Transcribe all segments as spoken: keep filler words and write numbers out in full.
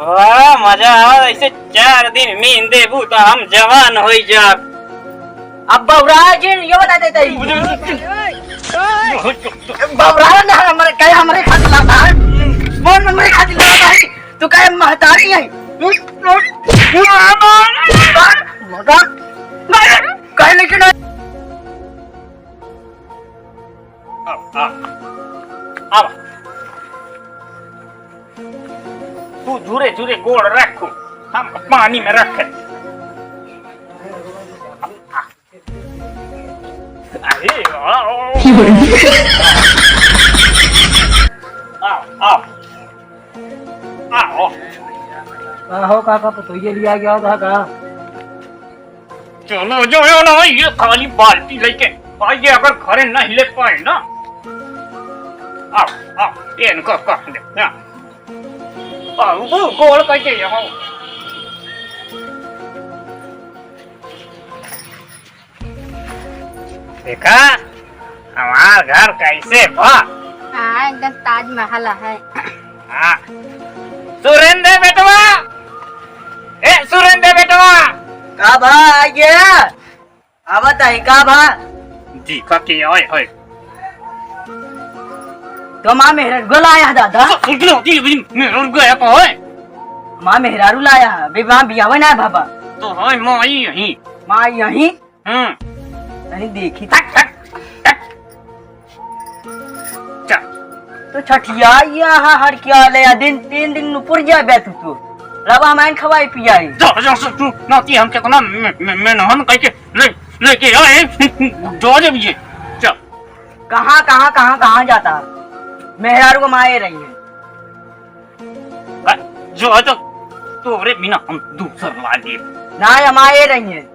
वाह, मजा आवा। ऐसे चार दिन मीन देबू तो हम जवान होई जाब। अब बौरा जिन, यो बता देते ही। बौरा ना, हमरे, काहे हमरे खातिर लाता है? बोल, हमरे खातिर लाता है। तू काहे महतारी है? काहे लेकिन आ, आ, आ। तू झूरे झूरे गोड़ रखो, हम पानी में रखे। अरे, आओ। आओ, आओ। आओ। का हो काका, पतोहिया लिया गया था का? चलो जो यो ना, ये खाली बाल्टी लेके आइए, अगर घरे नहीं ले पाए ना। आओ, आओ, ये इनको कह दे, हाँ। आओ, वो गोल करके यहाँ। देखा, हमार घर कैसे बा? हाँ, एकदम ताजमहल है। हाँ। सुरेंद्र बेटवा, ए सुरेंद्र बेटवा। का भा आइए? आवत है, का भा? देखा के आए है। तो माँ मेहरारू लाया है दादा। सुन लो, जी, जी, मेहरारू गया तो है। माँ मेहरारू लाया है, अबे माँ बियावे ना है बाबा। तो है माँ आई यहीं। माँ आई यहीं? हम्म। नहीं देखी। हट, हट, हट। चल। तो छठिया यहाँ हर क्या ले, दिन तीन दिन नुपुर जाबे तू तो। रवा हमाइन खवाई पियाई। जा, जा, जा, तू, ना कि हम कितना मे-, मे-, मेहनत करके ले, लेके आए, जो जब ये। चल। कहाँ, कहाँ, कहाँ, कहाँ जाता? मेहरारू को माए रही है। अ, जो है तो तोरे बिना हम दूसर लागे। ना, हम आए रही हैं।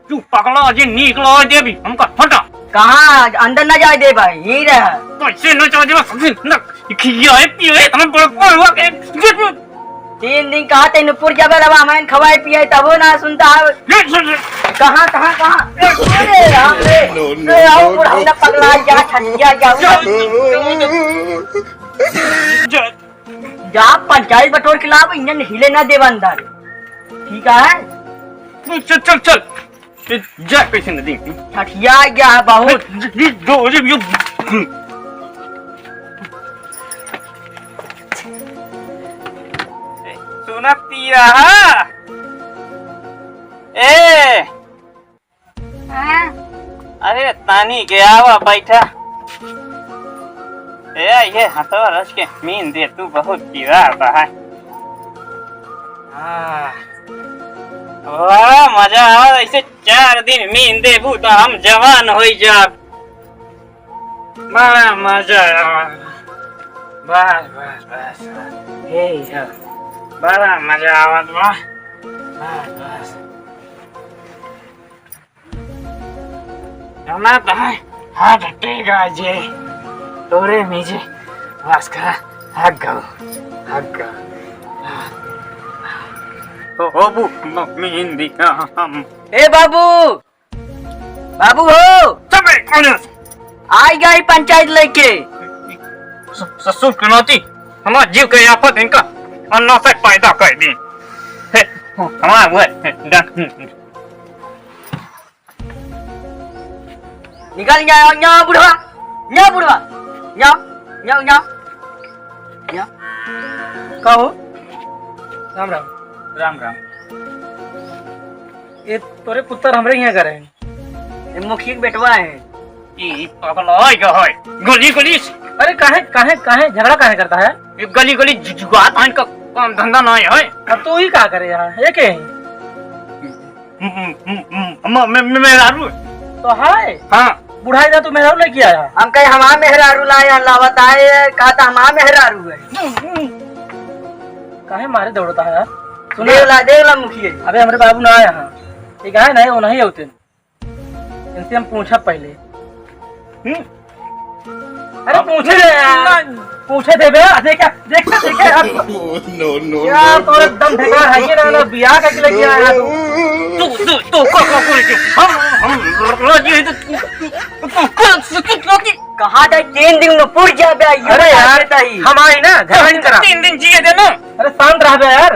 तू पकड़ा जे निकला देबी, हमका हटा। कहाँ? अंदर न जाए दे भाई, यहीं रह। कैसे न जाए देबा? समझी न, खिया है, पियो है, इतना बड़ा हुआ के। तीन दिन कहा ते नुपुर जाबे रवा, हमारे खवाए पिए तबो ना सुनता है। ये सुन, सुन। कहाँ, कहाँ, कहाँ? अरे राम रे। No, no, ए, आओ, no, बुढ़ा no। ना पगला, जा, छठिया, जा। जा। जा, पंचायत बटोर के लाव, इंजन हिले ना देवा अंदर। ठीक है? चल, चल, चल। ए, जा, कैसे नदी? ठठिया गया है बहुत। ए, ज-, ज-, जो, जो, जो। सुनत पिया हा? ए, हाँ। अरे तानी के आवा बैठा। ए, ये हथवा रच के मीन दे, तू बहुत कीड़ा बा है। हाँ। वाह, मजा आवा, ऐसे चार दिन मीन देबू तो हम जवान होई जाब। बड़ा मजा आवा। बस, बस, बस, बस। यही है। बड़ा मजा आवत बा। बस, बस। जौना तहां हाथ हटेगा जे, तोरे मीजे वास्का हग गो, हग गो। ओ, ओ, बू, मम्मी हिंदी का हम। ए बाबू, बाबू हो। चुप रे, कौन है? आई गई पंचायत लेके। स-, ससुर के नाती, हमार जीव के आफत इनका अन्ना से पैदा कर दी। हे, हमार वो, हे, डा-, निकल, न्या, न्या, बुढ़वा, न्या, बुढ़वा, न्या, न्या, न्या, न्या। का हो? राम राम। राम राम। ये तोरे पुत्तर हमरे यहाँ करे हैं। ये मुखिया के बेटवा है। ई पगला है क्या है? गली गली। अरे काहे, काहे, काहे झगड़ा काहे करता है? ये गली गली जु-, जुगात है, इनका काम धंधा नहीं है। अब तू ही का करे यहाँ? ये के है? म-, म-, म-, म-, मे-, मे-, मेहरारू। तो है? हाँ। बुढ़ाई ना तू मेहरारू लेके आया। हम कहे हमार मेहरारू लाया, लावत आए, कहा था हमार मेहरारू है। काहे मारे दौड़ता है यार? सुन। देवला, देवला मुखिया जी। अबे हमरे बाबू ना आया है। ठीक है ना, वो नहीं होते। इनसे हम पूछा पहले। हम्म? अरे पूछे रे यार। पूछे दे बे, देखे, देखे, देखे यार। No, no, यार, no, तो no। एकदम बेकार है ये ना, ना, बियाह करके लेके आया तू। तू, तू, तू, को, को, को, को, हम, हम, राजी है तो, तू, तू, तू, तू, तू, तू, कहा था तीन दिन में पुर जाबे, यो अरे यार, हम आई ना, घर में करा। तीन दिन जिए दे ना। अरे शांत रह बे यार,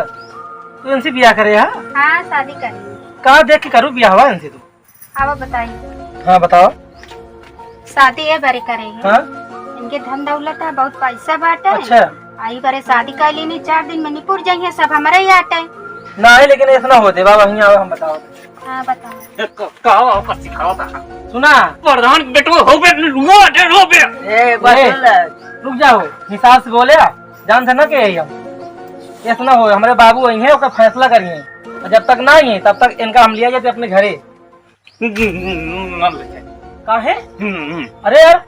तू इनसे बियाह करे हा? हाँ, शादी करे। कहाँ देख के करू बियाह हुआ इनसे तू? अब बताई। हाँ, बताओ। शादी ए बरे करे है। हाँ? इनके धन दौलत है, बहुत पैसा बाटे। अच्छा। आई बरे शादी कर लेनी, चार दिन में निपुर जाइए सब हमारे ही आटे। नहीं, लेकिन ऐसा ना होते बाबा, यहीं आओ, हम बताओ। हाँ, बताओ। ए, क-, का ओकर सिखावा था? सुना। प्रधान बेटो हो बे, रुआ दे, रो बे। ए, बस ए, रुक जाओ, हिसाब से बोले, जान से ना के हम। ऐसा ना हो, हमारे बाबू आई हैं, ओकर फैसला करिए। और जब तक ना आई हैं, तब तक इनका हम लिया जाते अपने घरे। ना ले जाए। काहे? हम्म। अरे यार,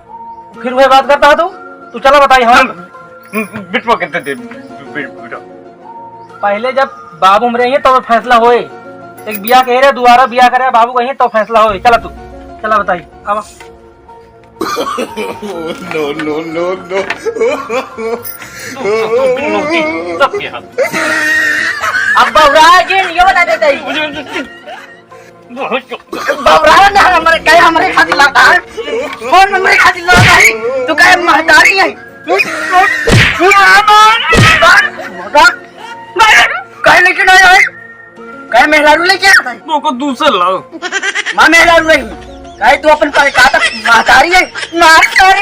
फिर वही बात करता है तू। तू चला बताई हम। हम बिटवा के दे दे, बि-, बिटवा। पहले जब बाबू हमरे हैं तो फैसला होए। एक बियाह कह रहे, दोबारा बियाह करे, बाबू कहीं तो फैसला होए। चला तू, चला बताई। अब No, no, no, no। अब बबुरा जिन, यो बता देते हैं। बहुत बबुरा ना, हमरे, काहे हमरे खातिर लाता है? कौन हमरे खातिर लाता है? तू काहे महतारी है? काहे लेके ना आए? काहे मेहरारू लेके आता है? ओको दूसर लाओ। माँ मेहरारू रही। काहे तू अपन पर का तक महतारी है? मार सारे।